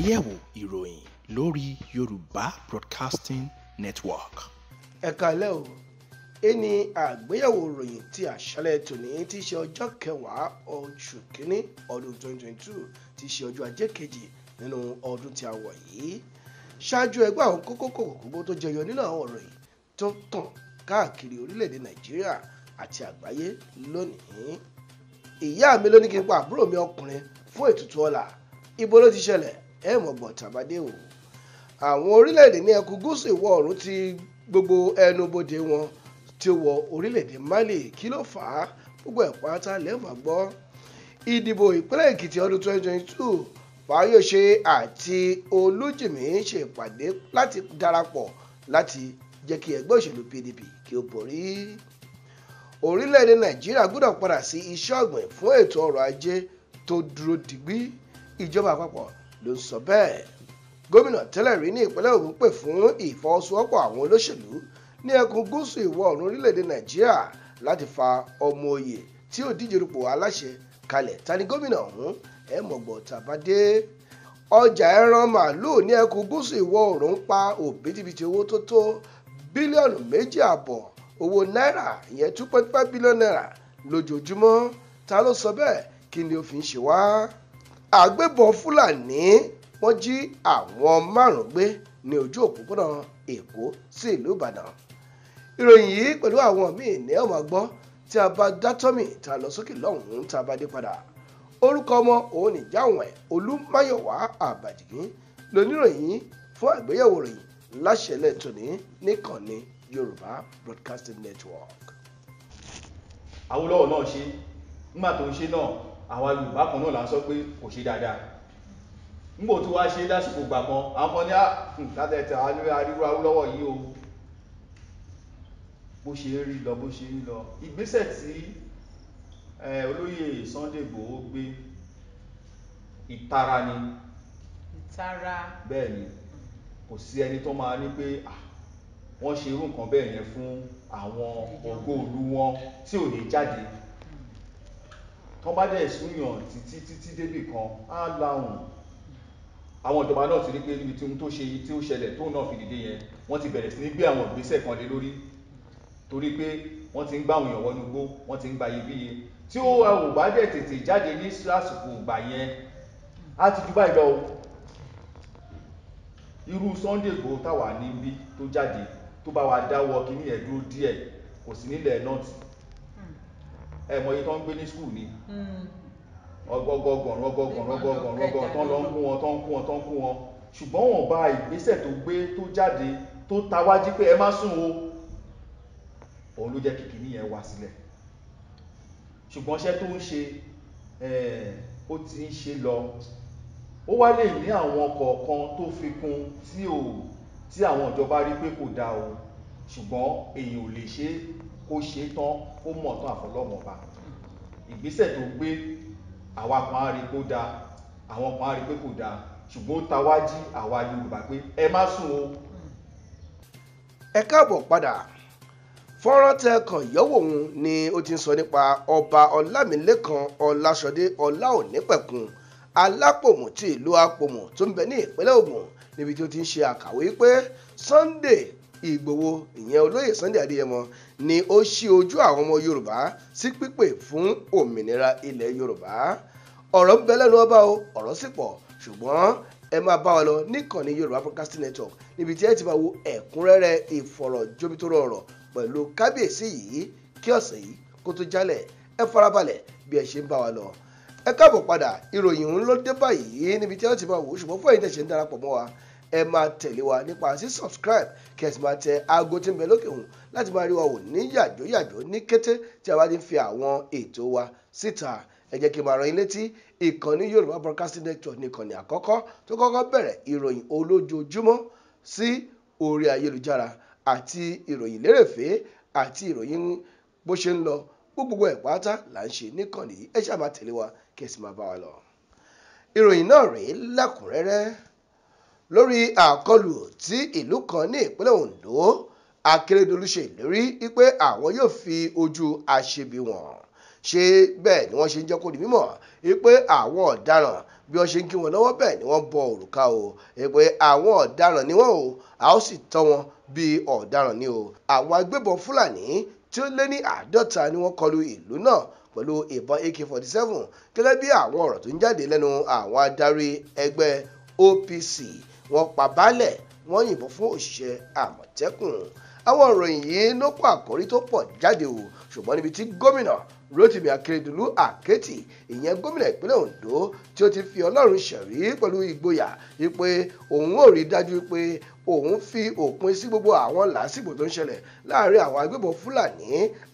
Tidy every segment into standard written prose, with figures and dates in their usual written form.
Àgbéyẹ̀wò ìròyìn lórí Yorùbá Broadcasting Network. Ẹ káalẹ́ o. Ẹni àgbéyẹ̀wò ìròyìn ti àṣálẹ́ tòní tí í ṣe ọjọ́ kẹwàá oṣù kínní ọdún 2022 tí í ṣe ọjọ́ ajé kejì nínú ọdún tí a wọ̀ yìí. Ṣáájú ẹgbẹ́ àwọn kókó kòkòkò tó jẹyọ nínú àwọn ìròyìn tó tàn káàkiri orílẹ̀-èdè Nàìjíríà àti àgbáyé lónìí. Ìyá mi ló ní kí n pa àbúrò mi ọkùnrin fún ètùtù ọlà. Ibo ló ti ṣẹlẹ̀? Ẹ mọ̀ gbọ̀n tàbádé o. Àwọn orílẹ̀-èdè ní ẹkùn gúúsù ìwọ̀ oòrùn ti gbogbo ẹnubodè wọn tí ó wọ orílẹ̀-èdè Mali. Kí ló fà á? Gbogbo ẹ̀ pátá lẹ́ẹ̀mọ̀ gbọ́. Ìdìbò ìpínlẹ̀ Èkìtì ọdún 2022, Fáyọ̀ṣe àti Olújìmí ṣe ìpàdé láti darapọ̀ láti jẹ́ kí ẹgbẹ́ òṣèlú PDP kí ó borí. Orílẹ̀-èdè Nàìjíríà gbọ́dọ̀ padà sí iṣẹ́ ọ̀gbìn fún ètò ọrọ̀ ajé tó dúró digbí. Ìjọba àpapọ̀ ló ń sọ bẹ́ẹ̀. Gómìnà tẹ́lẹ̀ rí ní ìpínlẹ̀ Ògùn pè fún ìfọwọ́sowọ́pọ̀ àwọn olóṣèlú ní ẹkùn gúúsù ìwọ̀ oòrùn orílẹ̀-èdè Nàìjíríà láti fa ọmọ oyè tí ó díje dupò aláṣẹ kalẹ̀. Ta ni gómìnà ọ̀hún? Ẹ mọ̀ gbọ́ tàbádé. Ọjà ẹran màálùú ní ẹkùn gúúsù ìwọ̀ oòrùn ń pa òbítíbitì owó tó tó bílíọ̀nù 2.5 owó náírà, ìyẹn 2.5 billion naira lójoojúmọ́. Ta ló sọ bẹ́ẹ̀? Kí ni ó fi ń ṣe wá? Àgbébọn Fúlàní wọ́n jí àwọn 5 gbé ní ojú òpópónà Èkó sí ìlú Ìbàdàn. Ìròyìn yìí pẹ̀lú àwọn míì ní ọmọ gbọ́ tí a bá dátọ́mì tá a lọ sókè lọ́hùn-ún tá a bá dé padà. Orúkọ ọmọ òun nìjáwọ̀n Olúmáyọ̀wá Àbàjìgín lóníròyìn fún àgbéyẹ̀wò ìròyìn láṣẹlẹ̀ tòní níkànnì Yorùbá Broadcasting Network. Awólọ́wọ̀ náà ṣe nígbà tó ń ṣe náà, àwa Yorùbá kan náà là ń sọ pé kò ṣe dáadáa. Nígbò tí wàá ṣe lásìkò ìgbà kan, àwọn kan ní látẹ̀tẹ̀ àríwá Awólọ́wọ̀ yìí o. Bó ṣe ń rí lọ, bó ṣe ń lọ. Ìgbésẹ̀ tí olóyè Sunday Igboho gbé, ìtara ni. Ìtara. Bẹ́ẹ̀ ni, kò sí ẹni tó máa ní pé wọ́n ṣe irú nǹkan bẹ́ẹ̀ yẹn fún àwọn ògo ìlú wọn tí ò ní jáde. Tán bá dẹ̀ súnyàn títí títí débì kan, á lahùn. Àwọn ìjọba náà ti rí pé níbi tí ohun tó ṣe tí ó ṣẹlẹ̀ tóun náà fi dìde yẹn, wọ́n ti bẹ̀rẹ̀ sí ní gbé àwọn ìgbésẹ̀ kan lé lórí. Torí pé wọ́n ti ń gbá àwọn èèyàn wọnú igbó, wọ́n ti ń gba iyebíye. Tí ó ò bá dẹ̀ tètè jáde ní lásìkò ìgbà yẹn, á ti ju báyìí lọ o. Irú Sunday Igboho táwa níbí tó jáde tó bá wa dáwọ́ kíní ẹ̀ dúró díẹ̀, kò sí nílẹ̀ nọ́ọ̀tì. Ẹ mọ iye tó ń gbé ní skul ni. Ọgọgọgọrùn ọgọgọrùn ọgọgọrùn ọgọrùn tó ń lọ ń kún wọn, tó ń kún wọn, tó ń kún wọn. Ṣùgbọ́n wọ́n bá ìgbésẹ̀ tó gbé tó jáde tó tawájí pé ẹ má sùn o. Òun ló jẹ́ kí kíní yẹn wá sílẹ̀. Ṣùgbọ́n iṣẹ́ tó ń ṣe, ó ti ń ṣe lọ. Ó wá lè ní àwọn kọ̀ọ̀kan tó fi kún tí àwọn ìjọba rí pé kò dáa o. Ṣùgbọ́n èèyàn ò lè ṣe kó ṣe tán, kó mọ̀ tán àfọlọ́wọ́n ọba. Ìgbésẹ̀ tó gbé, àwa kan á rí pé ó dáa, àwọn kan á rí pé kò dáa. Ṣùgbọ́n ó tawájí àwa Yorùbá pé ẹ má sùn o. Ẹ káàbọ̀ padà. Fọ́nrán tẹ kàn yọ́wọ́ òun ni ó ti ń sọ nípa ọba Ọlámilékan Ọláṣọdé Ọláònípẹ̀kun Alápòmù ti ìlú Apòmù tó ń bẹ ní ìpínlẹ̀ Ògùn, níbi tí ó ti ń ṣe àkàwé pé Sunday Ìgbòho, ìyẹn olóyè Sunday Adéyẹmọ, ni ó ṣí ojú àwọn ọmọ Yorùbá sí pípè fún òmìnira ilẹ̀ Yorùbá. Ọ̀rọ̀ ń bẹ lẹ́nu ọba o, ọ̀rọ̀ sì pọ̀, ṣùgbọ́n ẹ máa bá wa lọ níkànnì Yorùbá Broadcasting Network níbi tí ẹ ti máa wo ẹ̀kúnrẹ́rẹ́ ìfọ̀rọ̀jomitoro ọ̀rọ̀ pẹ̀lú kábíyèsí yìí kí ọ̀sẹ̀ yìí kó tó jálẹ̀. Ẹ farabalẹ̀ bí ẹ ṣe ń bá wa lọ. Ẹ káàbọ̀ padà. Ìròyìn ń ló dé báyìí níbi tí ẹ ti máa wò ó, ṣùgbọ́n fún ẹ̀yin tẹ̀ ṣe ń darapọ̀ mọ́ wa, ẹ máa tẹ̀lé wa nípa sí subscribe kí ẹ sì máa tẹ aago tí ń bẹ lókè òun láti máa rí wa wò ní yàjóyàjó ní kété tí a bá ti ń fi àwọn ètò wa síta. Ẹ jẹ́ kí n máa rán yín létí, ìkànnì Yorùbá Broadcasting Network ní ìkànnì àkọ́kọ́ tó kọ́kọ́ bẹ̀rẹ̀ ìròyìn olójoojúmọ́ sí orí ayélujára àti ìròyìn lérèfé àti ìròyìn bó ṣe ń lọ, gbogbo ẹ̀ pátá là ń ṣe níkànnì yìí. Ẹ ṣáà máa tẹ̀lé wa kí ẹ sì máa bá wa lọ. Ìròyìn náà rèé lẹ́kùnrẹ́rẹ́. Lórí àkọlù tí ìlú kan ní ìpínlẹ̀ Ondo, Akérédolú ṣe ìlérí wípé àwọn yóò fi ojú aṣebi wọn. Ṣé bẹ́ẹ̀ ni wọ́n ṣe ń jẹ́ kó di mímọ̀ wípé àwọn ọ̀daràn Bí wọ́n ṣe ń kí wọn lọ́wọ́ bẹ́ẹ̀ ni wọ́n bọ òrùka o, pé àwọn ọ̀daràn ni wọ́n o, a ó sì tọ́ wọn bí ọ̀daràn ni o. Àwọn agbébọn Fúlàní tí ó lé ní 50 ni wọ́n kọlu ìlú náà pẹ̀lú ìbọn AK-47, gẹ́gẹ́ bí àwọn ọ̀rọ̀ tó ń jáde lẹ́nu àwọn adarí ẹgbẹ́ OPC. Wọ́n pa baálẹ̀, wọ́n yìnbọn fún òṣìṣẹ́ Àmọ̀tẹ́kùn. Àwọn ìròyìn yìí ló kó àkórí tó pọ̀ jáde o, ṣùgbọ́n níbi tí gómìnà Rotimi Akeredolu Aketi, ìyẹn gómìnà ìpínlẹ̀ Ondo, tí ó ti fi Ọlọ́run ṣẹ̀rí pẹ̀lú ìgboyà wípé òun ò rí dájú pé òun fi òpin sí gbogbo àwọn làásìgbò tó ń ṣẹlẹ̀ láàrin àwọn agbébọn Fúlàní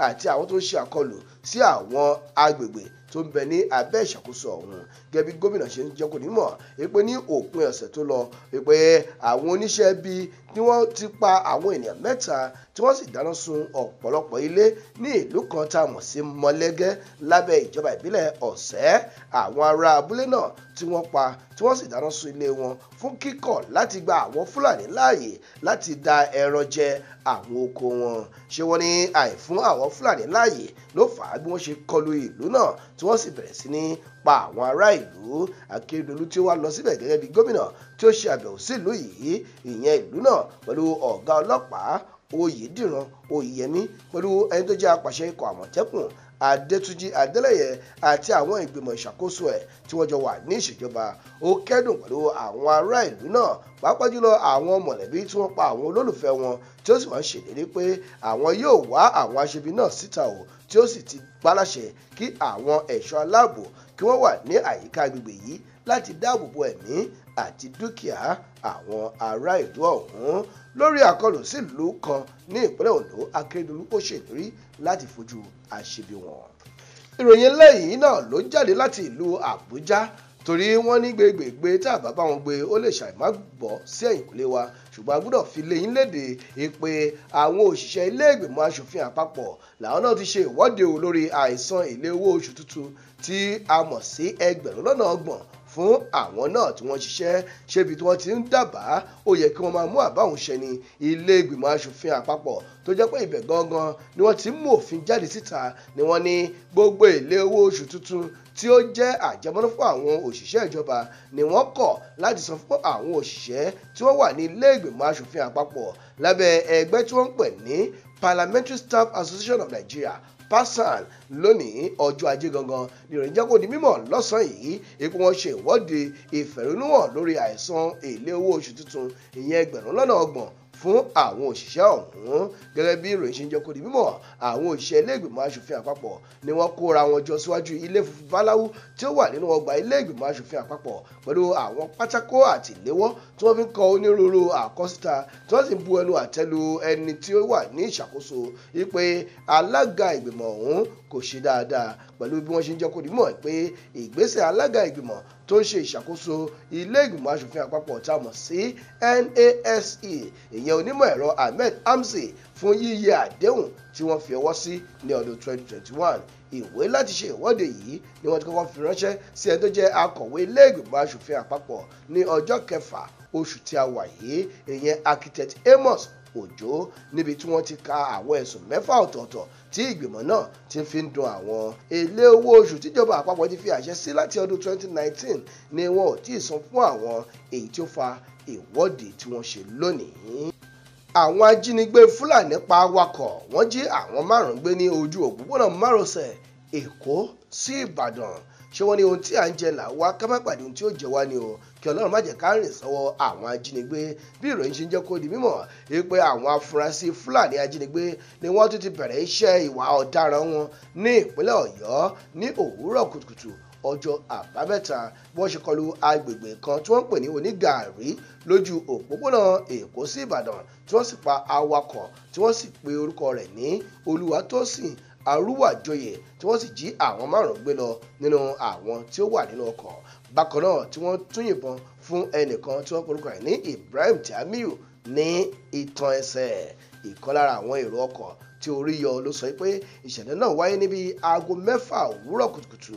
àti àwọn tó ń ṣe àkọlù sí àwọn agbègbè tó ń bẹ ní abẹ́ ìṣàkóso ọ̀hún. Gẹ́gẹ́ bí gómìnà ṣe ń jẹ́ kó nímọ̀ wípé ní òpin ọ̀sẹ̀ tó lọ, wípé àwọn oníṣẹ́ ibi tí wọ́n ti pa àwọn ènìyàn 3 tí wọ́n sì dáná sun ọ̀pọ̀lọpọ̀ ilé ní ìlú kan tá a mọ̀ sí Mọ̀lẹ́gẹ́ lábẹ́ ìjọba ìbílẹ̀ Ọ̀sẹ́. Àwọn ará abúlé náà tí wọ́n pa tí wọ́n sì dáná sun ilé wọn fún kíkọ̀ láti gba àwọn Fúlàní láàyè láti da ẹran jẹ àwọn oko wọn. Ṣé wọ́n ní àìfún àwọn Fúlàní láàyè ló fà á bí wọ́n ṣe kọlu ìlú náà tí wọ́n sì bẹ̀rẹ̀ sí ní pa àwọn ará ìlú. Akérédolú tí ó wá lọ síbẹ̀ gẹ́gẹ́ bí gómìnà tí ó ṣe àbẹ̀wò sí ìlú yìí, ìyẹn ìlú náà, pẹ̀lú ọ̀gá ọlọ́pàá Oyèdìran Oyèyẹmí, pẹ̀lú ẹni tó jẹ́ apàṣẹ ikọ̀ Àmọ̀tẹ́kùn Adétúnjì Adélẹ́yẹ àti àwọn ìgbìmọ̀ ìṣàkóso ẹ̀ tí wọ́n jọ wà ní ìṣèjọba. Ó kẹ́dùn pẹ̀lú àwọn ará ìlú náà, pàápàá jùlọ àwọn mọ̀lẹ́bí tí wọ́n pa àwọn olólùfẹ́ wọn, tí ó sì wọ́n ṣèlérí pé àwọn yóò wá àwọn aṣebi náà síta o, tí ó sì ti paláṣẹ kí àwọn ẹ̀ṣọ́ aláàbò kí wọ́n wà ní àyíká agbègbè yìí láti dáàbò bo ẹ̀mí àti dúkìá àwọn ará ìlú ọ̀hún. Lórí àkọlù sílùú kan ní ìpínlẹ̀ Ondo, Akérédolú ó ṣèlérí láti fojú àṣebi wọn. Ìròyìn eléyìí náà ló jáde láti ìlú Àbújá, torí wọ́n ní gbégbègbè tá a bá bá wọn gbé ó lè ṣàìmá bọ́ sí ẹ̀yìnkùlé wa, ṣùgbọ́n a gbọ́dọ̀ fi léyìn léde pé àwọn òṣìṣẹ́ ilé ìgbìmọ̀ asòfin àpapọ̀ làwọn náà ti ṣe ìwọ́de o lórí àìsan èlé owó oṣù tuntun tí a mọ̀ sí 30,000 fún àwọn náà tí wọ́n ṣiṣẹ́. Ṣébi tí wọ́n ti ń dábàá ó yẹ kí wọ́n máa mú àbá òun ṣẹ ní ilé ìgbìmọ̀ asòfin àpapọ̀, tó jẹ́ pé ibẹ̀ gangan ni wọ́n ti ń mú òfin jáde síta, ni wọ́n ní gbogbo èlé owó oṣù tuntun tí ó jẹ́ àjẹmọ́nú fún àwọn òṣìṣẹ́ ìjọba ni wọ́n kọ̀ láti san fún àwọn òṣìṣẹ́ tí wọ́n wà ní ilé ìgbìmọ̀ asòfin àpapọ̀ lábẹ́ ẹgbẹ́ tí wọ́n ń pè ní Parliamentary Staff Association of Nigeria, PASAN. Lónìí ọjọ́ ajé gangan ni ìròyìn jẹ́ kó di mímọ̀ lọ́sàn-án yìí ipò wọn ṣe ìwọ́de ìfẹ̀hónúhàn lórí àìsan èlé owó oṣù tuntun, ìyẹn 30,000 fún àwọn òṣìṣẹ́ ọ̀hún. Gẹ́gẹ́ bí ìròyìn ṣe ń jẹ́ kó di mímọ̀, àwọn òṣìṣẹ́ ilé ìgbìmọ̀ asòfin àpapọ̀ ni wọ́n kóra wọn jọ síwájú ilé funfun báláwú tí ó wà nínú ọgbà ilé ìgbìmọ̀ asòfin àpapọ̀ pẹ̀lú àwọn pátákó àti ìléwọ́ tí wọ́n fi ń kọ onírúurú àkọsíta, tí wọ́n sì ń bu ẹnu àtẹ́ lu ẹni tí ó wà ní ìṣàkóso wípé alága ìgbìmọ̀ ọ̀hún kò ṣe dáadáa. Pẹ̀lú bí wọ́n ṣe ń jẹ́ kó di mímọ̀ pé ìgbésẹ̀ alága ìgbìmọ̀ tó ń ṣe ìṣàkóso ilé ìgbìmọ̀ asòfin àpapọ̀ tá a mọ̀ sí NASE, ìyẹn onímọ̀ ẹ̀rọ Ahmed Hamzi, fún yíyẹ àdéhùn tí wọ́n fi ọwọ́ sí ní ọdún 2021. Ìwé láti ṣe ìwọ́de yìí ni wọ́n ti kọ́kọ́ fi ránṣẹ́ sí ẹni tó jẹ́ akọ̀wé ilé ìgbìmọ̀ asòfin àpapọ̀ ní ọjọ́ kẹfà oṣù tí a wà yìí, ìyẹn Architect Amos Òjó, níbi tí wọ́n ti ka àwọn ẹ̀sùn 6 ọ̀tọ̀ọ̀tọ̀ tí ìgbìmọ̀ náà ti fi ń dun àwọn. Èlé owó oṣù tíjọba àpapọ̀ ti fi àṣẹ sí láti ọdún 2019 ni wọn ò tí ì san fún àwọn, èyí tí ó fa ìwọ́de tí wọ́n ṣe lónìí. Àwọn ajínigbé Fúlàní pa awakọ̀, wọ́n jí àwọn 5 gbé ní ojú òpópónà márosẹ̀ Èkó sí Ìbàdàn. Ṣé wọ́n ní ohun tí à ń jẹ là wá ká má pàdé ohun tí ó jẹ wá ni o, kí Ọlọ́run má jẹ́ ká rìn sọ́wọ́ àwọn ajínigbé. Bí ìròyìn ṣe ń jẹ́ kó di mímọ̀ wípé àwọn afurasí Fúlàní ajínigbé ni wọ́n tún ti bẹ̀rẹ̀ iṣẹ́ ìwà ọ̀daràn wọn ní ìpínlẹ̀ Ọ̀yọ́ ní òwúrọ̀ kùtùkùtù ọjọ́ Àbámẹ́ta, bí wọ́n ṣe kọlu agbègbè kan tí wọ́n ń pè ní Onígàárí lójú òpópónà Èkó sí Ìbàdàn, tí wọ́n sì pa awakọ̀ tí wọ́n sì pe orúkọ rẹ̀ ní Olúwatósìn Arúwàjòyè, tí wọ́n sì jí àwọn 5 gbé lọ nínú àwọn tí ó wà nínú ọkọ̀. Bákan náà tí wọ́n tún yìnbọn fún ẹnìkan tí wọ́n porúkọ rẹ̀ ní Ibrahim Jamiu ní ìtàn ẹsẹ̀. Ìkan lára àwọn èrò ọkọ̀ tí orí yọ ló sọ pé ìṣẹ̀lẹ̀ náà wáyé níbi aago 6 òwúrọ̀ kùtùkùtù.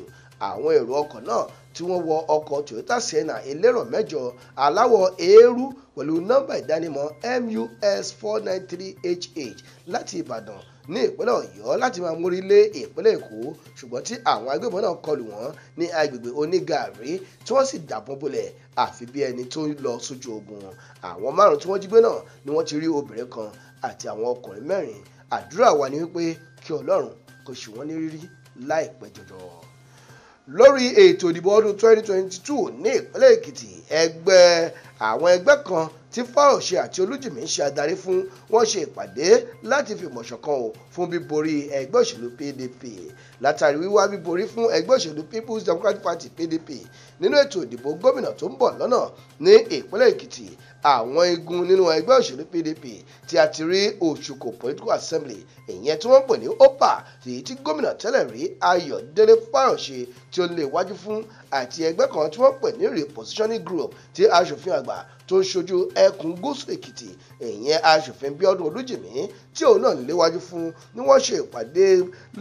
Àwọn èrò ọkọ̀ náà tí wọ́n wọ ọkọ̀ Toyota Sienna elérò 8 aláwọ̀ eérú pẹ̀lú nọ́mbà ìdánimọ̀ MUS 493 HH láti Ìbàdàn ní ìpínlẹ̀ Ọ̀yọ́ láti máa mórí lé ìpínlẹ̀ Èkó, ṣùgbọ́n tí àwọn agbébọn náà kọlù wọ́n ní agbègbè Onígàrí tí wọ́n sì dàbọn bolẹ̀ àfi bí ẹni tó ń lọ sójú ogun. Àwọn 5 tí wọ́n jí gbé náà ni wọ́n ti rí obìnrin kan àti àwọn ọkùnrin 4. Àdúrà wa ni wípé kí Ọlọ́run kó ṣe wọ́n ní rírí láìpẹ́ jọjọ. Lórí ètò ìdìbò ọdún 2022 ní ìpínlẹ̀ Èkìtì, ẹgbẹ́ àwọn ẹgbẹ́ kan tí Fáyọ̀ṣe àti Olújìmí ń ṣe adarí fún wọn ṣe ìpàdé láti fi ìmọ̀ ṣọ̀kan o fún bíborí ẹgbẹ́ òṣèlú PDP látàrí wíwá bíborí fún ẹgbẹ́ òṣèlú People's Democratic Party PDP nínú ètò ìdìbò gómìnà tó ń bọ̀ lọ́nà ní ìpínlẹ̀ Èkìtì. Àwọn igun nínú ẹgbẹ́ òṣèlú PDP tí a ti rí Òṣùkò Political Assembly, ìyẹn tí wọ́n ń pè ní OPA, èyí tí gómìnà tẹ́lẹ̀ rí Ayọ̀délé Fáyọ̀ṣe tí ó lè wájú fún, àti ẹgbẹ́ kan tí wọ́n pè ní Repositioning Group tí aṣòfin àgbà tó ń ṣojú ẹkùn gúúsù Èkìtì, ìyẹn aṣòfin Bíọ́dún Olújìmí tí òun náà léwájú fún, ni wọ́n ṣe ìpàdé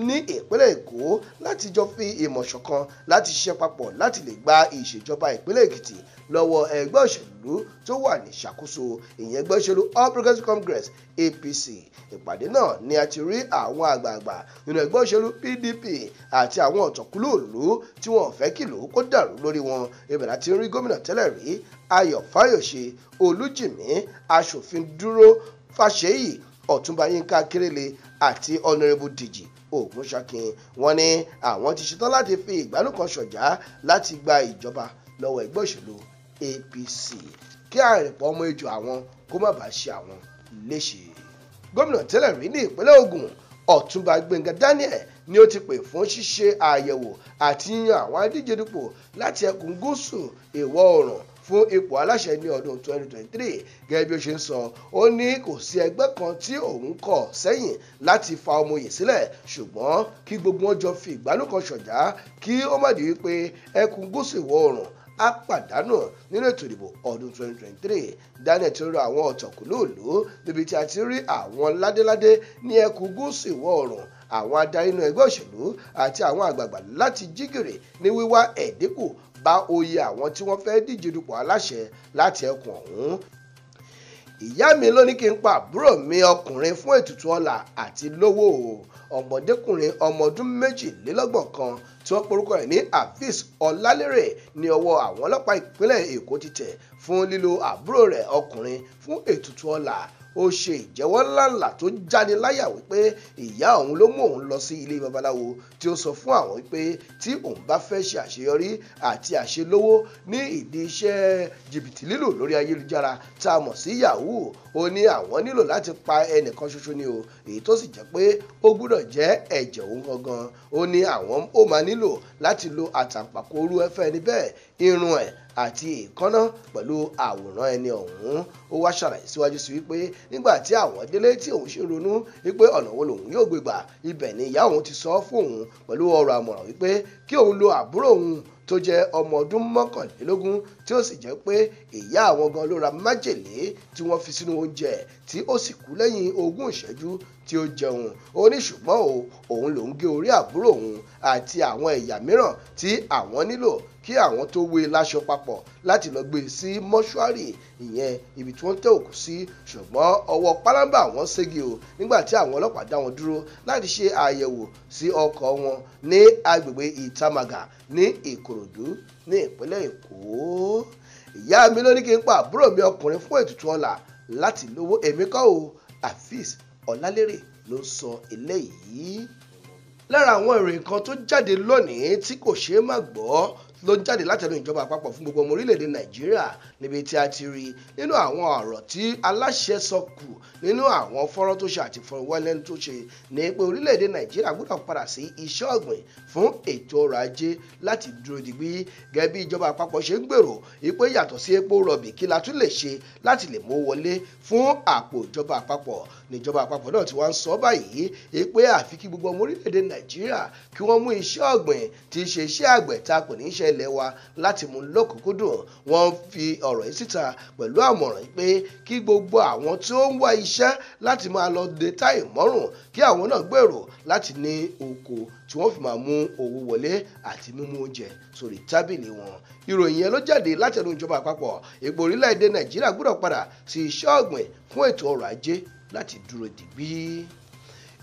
ní ìpínlẹ̀ Èkó láti jọ fi ìmọ̀ ṣọ̀kan láti ṣiṣẹ́ papọ̀ láti lè gba ìṣèjọba ìpínlẹ̀ Èkìtì lọ́wọ́ ẹgbẹ́ òṣèlú tó wà ní ìṣàkóso, ìyẹn ẹgbẹ́ òṣèlú All Progressives Congress APC. Ìpàdé náà ni a ti rí àwọn àgbààgbà nínú ẹgbẹ́ òṣèlú PDP àti àwọn ọ̀tọ̀kúlòlú tí wọ́n fẹ́ kìlú kó dàrú lórí wọn. Ibẹ̀ láti rí gómìnà tẹ́lẹ̀ rí Ayọ̀ Fáyọ̀ṣe, Olújìmí, aṣòfin Dúró Fáṣèyí, Ọ̀túnba Yínká Kérélé àti Honourable Dèjì Ògúnṣakin. Wọ́n ní àwọn ti ṣetán láti fi ìgbálù kan ṣọ̀já láti gba ìjọba lọ́wọ́ ẹgbẹ́ òṣèlú APC kí àrìnpọ̀ ọmọ ejò àwọn kó má bàa ṣe àwọn léṣe. Gómìnà tẹ́lẹ̀ rí ní ìpínlẹ̀ Ògùn Ọ̀túnba Gbénga Daniel ni ó ti pè fún ṣíṣe àyẹ̀wò àti yíyan àwọn adíje dupò láti ẹkùn gúúsù ìwọ̀ oòrùn fún ipò aláṣẹ ní ọdún 2023. Gẹ́gẹ́ bí ó ṣe ń sọ, ó ní kò sí ẹgbẹ́ kan tí òun kọ̀ sẹ́yìn láti fa ọmọye sílẹ̀, ṣùgbọ́n kí gbogbo wọn jọ fi ìgbálù kan ṣọ̀já kí ó má di wípé ẹkùn gúúsù ìwọ̀ oòrùn á pàdánù nínú ètò ìdìbò ọdún 2023. Daniel ti rọ àwọn ọ̀tọ̀kùlóòlù níbi tí a ti rí àwọn ládéládé ní ẹkùn gúúsù ìwọ̀ oòrùn, àwọn adarí inú ẹgbẹ́ òṣèlú àti àwọn àgbààgbà láti jígìrì ní wíwá ẹ̀dínkù bá oyè àwọn tí wọ́n fẹ́ díje dupò aláṣẹ láti ẹkùn ọ̀hún. Ìyá mi ló ní kí n pa àbúrò mi ọkùnrin fún ètùtù ọlà àti lówó o. Ọmọdékùnrin ọmọ ọdún 22 kan tí wọ́n porúkọ rẹ̀ ní Afeez Ọlálérè ní ọwọ́ àwọn ọlọ́pàá ìpínlẹ̀ Èkó ti tẹ̀ fún lílo àbúrò rẹ̀ ọkùnrin fún ètùtù ọlà. Ó ṣe ìjẹ́wọ́ ńláńlá tó jáde láyà wípé ìyá òun ló mú òun lọ sí ilé babaláwo tí ó sọ fún àwọn wípé tí òun bá fẹ́ ṣe àṣeyọrí àti àṣelówó ní ìdí iṣẹ́ jìbìtì lílò lórí ayélujára tá a mọ̀ sí yahoo, ó ní àwọn nílò láti pa ẹnìkan ṣoṣo ni o, èyí tó sì jẹ́ pé ó gbúdọ̀ jẹ́ ẹ̀jẹ̀ òun gangan. Ó ní àwọn ó máa nílò láti lo àtàǹpàkò orú ẹfẹ́ ẹni bẹ́ẹ̀, irun ẹ̀ àti èékánná pẹ̀lú àwòrán ẹni ọ̀hún. Ó wá ṣàlàyé síwájú sí wípé nígbà tí àwọn délé tí òun ṣe ronú wípé ọ̀nà wo lòun yóò gbé gbà, ibẹ̀ ni ìyá òun ti sọ fún òun pẹ̀lú ọ̀rọ̀ àmọ̀ràn wípé kí òun lo àbúrò òun tó jẹ́ ọmọ ọdún 21 tí ó sì jẹ́ pé ìyá àwọn gan ló ra májèlé tí wọ́n fi sínú oúnjẹ tí ó sì kú lẹ́yìn 20 ìṣẹ́jú tí ó jẹun. Ó ní ṣùgbọ́n òun lòún gé orí àbúrò òun àti àwọn ẹ̀yà mìíràn tí àwọn nílò kí àwọn tó wé láṣọ papọ̀ láti lọ gbé sí mọ́ṣúárì, ìyẹn ibi tí wọ́n tẹ́ òkú sí. Ṣùgbọ́n ọwọ́ pálábá wọn ségi o nígbà tí àwọn ọlọ́pàá dá wọn dúró láti ṣe àyẹ̀wò sí ọkọ̀ wọn ní agbègbè Ìtamàgà ní Ìkòròdú ní ìpínlẹ̀ Èkó. Ìyá mi ló ní kí n pa àbúrò mi ọkùnrin fún ètùtù ọlà láti lówó, èmi kọ́ o, Afeez Ọlálérè ló sọ eléyìí. Lára àwọn ìròyìn kan tó jáde lónìí tí kò ṣeé má gbọ́ ló ń jáde látẹnu ìjọba àpapọ̀ fún gbogbo ọmọ orílẹ̀-èdè Nàìjíríà, níbi tí a ti rí nínú àwọn ọ̀rọ̀ tí aláṣẹ sọ kù nínú àwọn fọ́nrán tó ṣe àti ìfọ̀rọ̀wánilẹ́nu tó ṣe ní pé orílẹ̀-èdè Nàìjíríà gbọ́dọ̀ padà sí iṣẹ́ ọ̀gbìn fún ètò ọrọ̀ ajé láti dúró digbí. Gẹ́gẹ́ bí ìjọba àpapọ̀ ṣe ń gbèrò wípé yàtọ̀ sí epo rọ̀bì kí la tún lè ṣe láti lè mú wọlé fún àpò ìjọba àpapọ̀. Níjọba àpapọ̀ náà ti wá ń sọ báyìí wípé àfi kí gbogbo ọmọ orílẹ̀-èdè Nàìjíríà kí wọ́n mú iṣẹ́ ọ̀gbìn tí í ṣe iṣẹ́ àgbẹ̀ tá a pè ní iṣẹ́ ilẹ̀ wa láti mú lọ́kùnkúndùn. Wọ́n fi ọ̀rọ̀ yìí síta pẹ̀lú àmọ̀ràn pé kí gbogbo àwọn tí ó ń wá iṣẹ́ láti máa lọ de táì mọ́rùn kí àwọn náà gbèrò láti ní oko tí wọ́n fi máa mú owó wọlé àti mímú oúnjẹ sórí tábìlì wọn. Ìròyìn yẹn ló jáde látẹnu ìjọba àpapọ̀. Ipò orílẹ̀-èdè Nàìjíríà gbọ́dọ̀ padà sí iṣẹ́ ọ̀gbìn fún ètò ọrọ̀ ajé láti dúró digbí.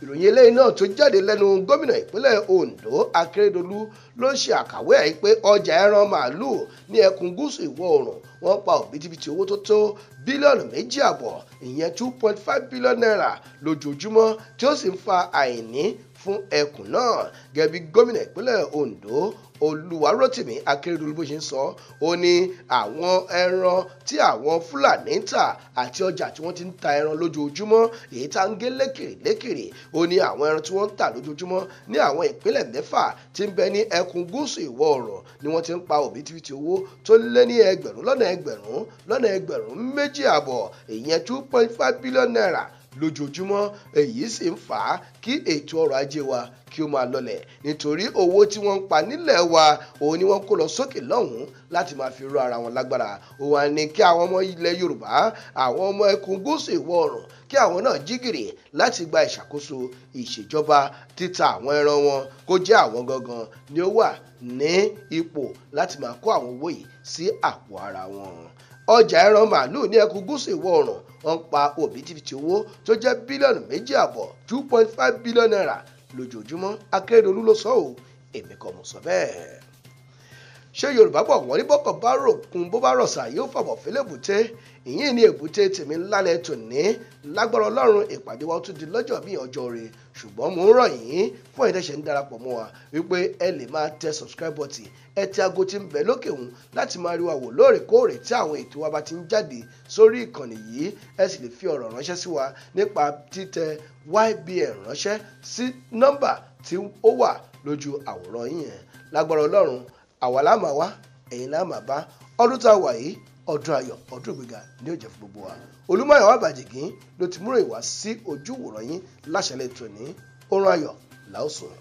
Ìròyìn eléyìí náà tó jáde lẹ́nu gómìnà ìpínlẹ̀ Ondo Akérédolú ló ń ṣe àkàwé ẹ̀ pé ọjà ẹran màálùú ní ẹkùn gúúsù ìwọ̀ oòrùn wọ́n pa òbítíbitì owó tó tó bílíọ̀nù 2.5, ìyẹn 2.5 billion naira lójoojúmọ́, tí ó sì ń fa àìní fún ẹkùn náà. Gẹ́gẹ́ bí gómìnà ìpínlẹ̀ Ondo Olúwarótìmí Akérédolú bó ṣe ń sọ, ó ní àwọn ẹran tí àwọn Fúlàní ń tà àti ọjà tí wọ́n ti ń ta ẹran lójoojúmọ́, èyí tá ń gé lékèrè lékèrè, ó ní àwọn ẹran tí wọ́n ń tà lójoojúmọ́ ní àwọn ìpínlẹ̀ 6 tí ń bẹ ní ẹkùn gúúsù ìwọ̀ oòrùn ni wọ́n ti ń pa òbítíbitì owó tó lé ní ẹgbẹ̀rún lọ́nà ẹgbẹ̀rún lọ́nà ẹgbẹ̀rún 2.5, ìyẹn 2.5 billion naira lójoojúmọ́. Èyí sì ń fà á kí ètò ọrọ̀ ajé wa kí ó máa lọlẹ̀, nítorí owó tí wọ́n ń pa nílẹ̀ wa, òun ni wọ́n kó lọ sókè lọ́hùn-ún láti máa fi rọ ara wọn lágbára. Ó wá ní kí àwọn ọmọ ilẹ̀ Yorùbá, àwọn ọmọ ẹkùn gúúsù ìwọ̀ oòrùn, kí àwọn náà jí gìrì láti gba ìṣàkóso ìṣèjọba títa àwọn ẹran wọn, kó jẹ́ àwọn gangan ni ó wà ní ipò láti máa kó àwọn owó yìí sí àpò ara wọn. Ọjà ẹran màálùú ní ẹkùn gúúsù ìwọ̀ oòrùn, wọ́n ń pa òbítíbitì owó tó jẹ́ bílíọ̀nù 2.5, 2.5 billion naira lójoojúmọ́. Akérédolú ló sọ ọ́, èmi kọ́ mo sọ bẹ́ẹ̀. Ṣé Yorùbá bọ̀, wọ́n ní bọ́kọ̀ bá ròkun, bó bá rọ̀ṣà, yóò fàbọ̀ fẹ́lẹ́bùté. Ìyín ní èbúté tèmi lálẹ́ tòní. Lágbára Ọlọ́run, ìpàdé wa tún di lọ́jọ́ míì, ọjọ́ rẹ̀. Ṣùgbọ́n mò ń rọ̀ yín fún ẹ̀yin tẹ́ṣẹ̀ ń darapọ̀ mọ́ wa wípé ẹ lè máa tẹ subscribe button, ẹ tẹ aago tí ń bẹ lókè òun láti máa rí wa wò lóòrèkóòrè tí àwọn ètò wa bá ti ń jáde sórí ìkànnì yìí. Ẹ sì lè fi ọ̀rọ̀ ránṣẹ́ sí wa nípa títẹ YBN ránṣẹ́ sí nọ́mbà tí ó wà lójú àwòrán yín yẹn. Lágbára Ọlọ́run, àwa la máa wá, ẹ̀yin la máa bá. Ọdún tá a wà yìí, ọdún ayọ̀, ọdún ìgbéga ní ó jẹ́ fún gbogbo wa. Olúmọ̀ọ́yọ̀ Àbàjìgín ló ti múrò ìwá sí ojú ìwòran yín láṣẹlẹ̀ tòní. Oorun ayọ̀ làó sùn.